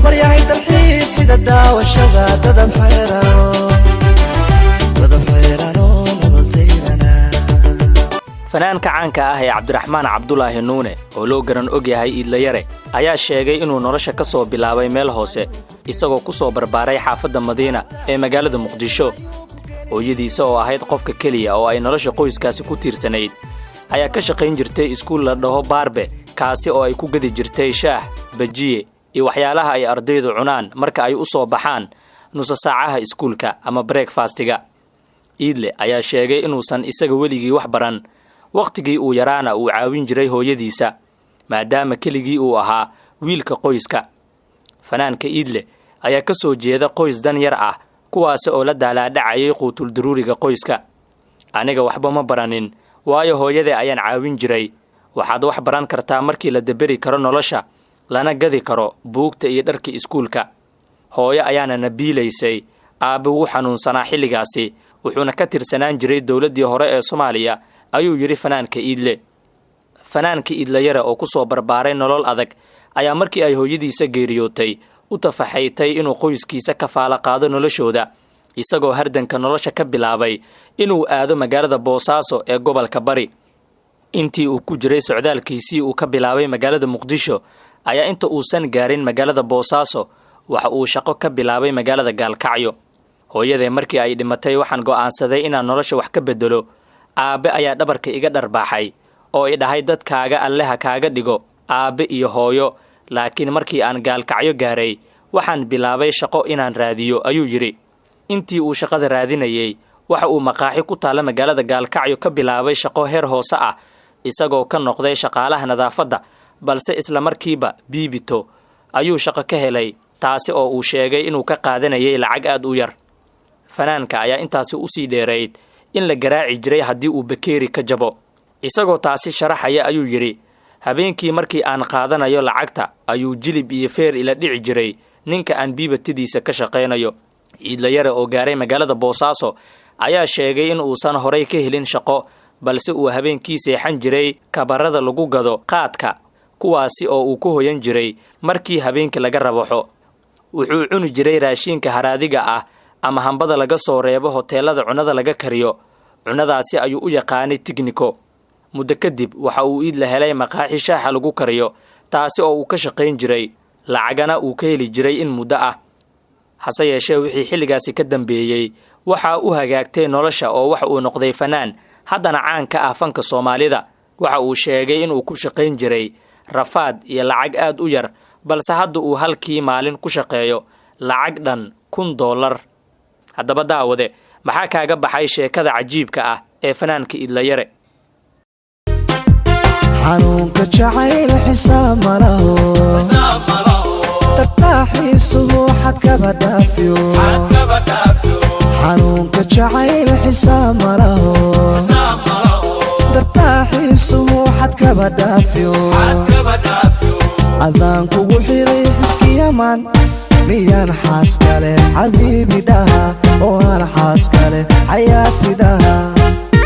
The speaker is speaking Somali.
Dumar yahay dalxiis sida daawashada dadab xeerano, dadab xeerano, nolol dayrana. Fanaanka caanka ah ee Cabdiraxmaan Cabdulaahi Nuune, oo loo garan og yahay Iidlayare, ayaa sheegay inuu nolosha ka soo bilaabay meel hoose, isagoo ku soo barbaaray xaafadda Madiina ee magaalada Muqdisho. Hooyadiisa oo ahayd qofka keliya oo ay nolosha qoyskaasi ku tiirsanayd ayaa ka shaqayn jirtay iskuul la dhaho Baarbe, kaasi oo ay ku gadi jirtay shaah, bajiye iyo waxyaalaha ay ardaydu cunaan marka ay u soo baxaan nusa saacaha iskuulka ama breakfastiga. Iidle ayaa sheegay inuusan isaga weligii wax baran, wakhtigii uu yaraana uu caawin jiray hooyadiisa, maadaama keligii uu ahaa wiilka qoyska. Fanaanka Iidle ayaa ka soo jeeda qoys dan yar ah, kuwaasi oo la daalaadhacayay quutuldaruuriga qoyska. "Aniga waxba ma baranin, waayo hooyadee ayaan caawin jiray. Waxaad wax baran kartaa markii la daberi karo nolosha, lana gadi karo buugta iyo dharka iskuulka. Hooyo ayaana nabiilaysay. Aabbe wuu xanuunsanaa xilligaasi, wuxuuna ka tirsanaan jiray dowladdii hore ee Soomaaliya," ayuu yidhi fanaanka Iidle. Fanaanka Iidlayare oo ku soo barbaaray nolol adag ayaa markii ay hooyadiisa geeriyootay u tafaxaytay inuu qoyskiisa kafaala qaado noloshooda, isagoo hardanka nolosha ka bilaabay inuu aado magaalada Boosaaso ee gobolka Bari. Intii uu ku jiray socdaalkiisii uu ka bilaabay magaalada Muqdisho ayaa inta uusan gaarin magaalada Boosaaso waxa uu shaqo ka bilaabay magaalada Gaalkacyo. "Hooyadee markii ay dhimatay waxaan go'aansaday inaan nolosha wax ka beddelo. Aabbe ayaa dhabarka iga dharbaaxay oo i dhahay, 'Dadkaaga Alle ha kaaga dhigo aabbe iyo hooyo.' Laakiin markii aan Gaalkacyo gaaray waxaan bilaabay shaqo inaan raadiyo," ayuu yidhi. Intii uu shaqada raadinayey waxa uu maqaaxi ku taalla magaalada Gaalkacyo ka bilaabay shaqo heer hoose ah, isagoo ka noqday shaqaalaha nadaafadda, balse isla markiiba biibito ayuu shaqo ka helay, taasi oo uu sheegay inuu ka qaadanayay lacag aad u yar. Fanaanka ayaa intaasi usii dheerayd in la garaaci jiray haddii uu bakeeri ka jabo. Isagoo taasi sharaxaya ayuu yidhi: "Habeenkii markii aan qaadanayo lacagta ayuu jilib iyo feer ila dhici jiray ninka aan biibatadiisa ka shaqaynayo." Iidlayare oo gaaray magaalada Boosaaso ayaa sheegay in uusan horay ka helin shaqo, balse uu habeenkii seexan jiray kabarada lagu gado qaadka, kuwaasi oo uu ku hoyan jiray markii habeenkii laga rabaxo. Wuxuu cuni jiray raashiinka haraadiga ah ama hambada laga soo reebo hoteelada cunnada laga kariyo. Cunnadaasi ayuu u yaqaanay tigniko. Muddo kadib waxa uu Iidla helay maqaaxi shaaxa lagu kariyo, taasi oo uu ka shaqayn jiray, lacagana uu ka heli jiray in muddo ah. Hase yeeshee wixii xilligaasi ka dambeeyey waxa u hagaagtay nolosha, oo waxa uu noqday fanaan haddana caan ka ah fanka Soomaalida. Waxa uu sheegay inuu ku shaqayn jiray rafaad iyo lacag aad u yar, balse hadda uu halkii maalin ku shaqeeyo lacag dhan $1000. Haddaba daawade, maxaa kaaga baxay sheekada cajiibka ah ee fanaanka Iidlayare? Xanuunka jacayl xisaab ma laho, tartaaxiisuhu xadkaba dhaafiyo. Xanuunka jacayl xisaab ma laho, tartaaxiisuhu xadkaba dhaafiyo. Adaan kugu xiray xiskiyaman, miyaan xaas kale xabiibi dhaha oo aan xaas kale xayaati dhaha?